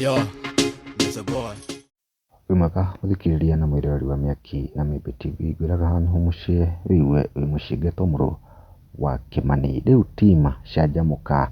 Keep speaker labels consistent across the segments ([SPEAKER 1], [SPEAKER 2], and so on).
[SPEAKER 1] Yo, Mr. Boy.
[SPEAKER 2] Wĩ mwega mũthikĩrĩria na mwĩroreri wa Mĩaki na Mĩmbi TV, ngwĩraga haha nĩho mũciĩ wĩigue wĩ mũciĩ ngetwo mũrũ wa Kĩmani. Rĩu team Canjamũka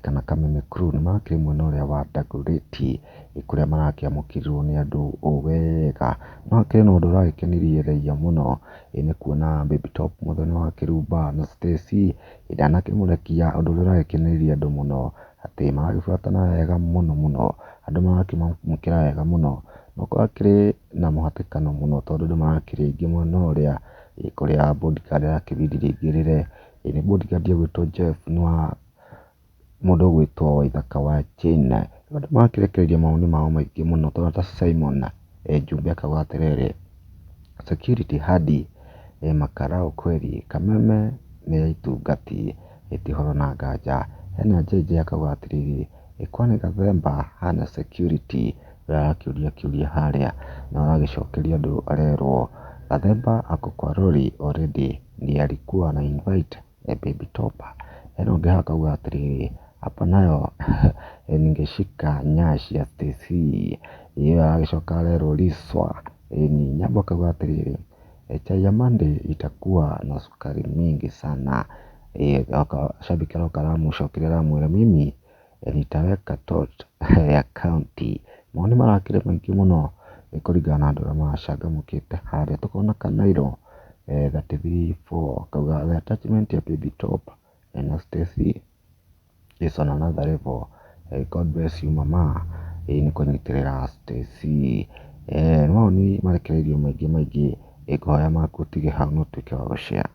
[SPEAKER 2] kana Kameme Crew nĩ marakĩrĩ mwena ũrĩa wa Dagoretti kũrĩa marakĩamũkĩrirwo nĩ andũ o wega. No hakĩrĩ na ũndũ ũragĩkenirie raia mũno nĩ kuona Baby Top mũthoni wa Kĩrumba na Stacy ndanakĩmũrekia, ũndũ ũrĩa ũragĩkenirie andũ mũno atĩ maragĩbuatana wega mũno mũno, andũ marakĩmamũkĩra wega mũno. No kũrakĩrĩ na mũhatĩkano mũno tondũ andũ marakĩrĩ aingĩ mwena ũrĩa, kũrĩa bodyguard arakĩbidi aingĩrĩre. Nĩ bodyguard egwĩtwo Jeff nĩ wa mũndũ ũgwĩtwo Waithaka wa Jane. Andũ marakĩrekereria mawoni mao maingĩ mũno tũrona ta Simon Njumbe akauga atĩrĩrĩ, security hadi makarau kweli, Kameme nĩ ya itungati, ti ũhoro na nganja. Hena JJ akauga atĩrĩrĩ, kwani Gathemba hana security? Ũrĩa arakĩũria kĩũria harĩa na aragĩcokeria andũ arerwo Gathemba ako kwa lori already ndiye alikuwa ana invite Baby Top. Hena ũngĩ haha akauga atĩrĩrĩ, hapa nayo ningeshika nyash ya Stacy. Ĩyo aragĩcoka arerwo Liswa. Nyambo akauga atĩrĩrĩ, chai ya Monday itakuwa na sukari mingi sana. Shabiki aroka aramũcokeria aramwĩra mimi nitaweka tot ya county. Mawoni marakĩrĩ maingĩ mũno kũringana na andũ arĩa maracangamũkĩte harĩa. Tũkona Kanairo 334 akauga the attachment ya Baby Top na Stacy is on another level. God bless you mama. Nĩ kũnyitĩrĩra Stacy. Nĩ mawoni marekereirio maingĩ maingĩ, ngũhoya maku ũtige hau na ũtuĩke wa gũshare.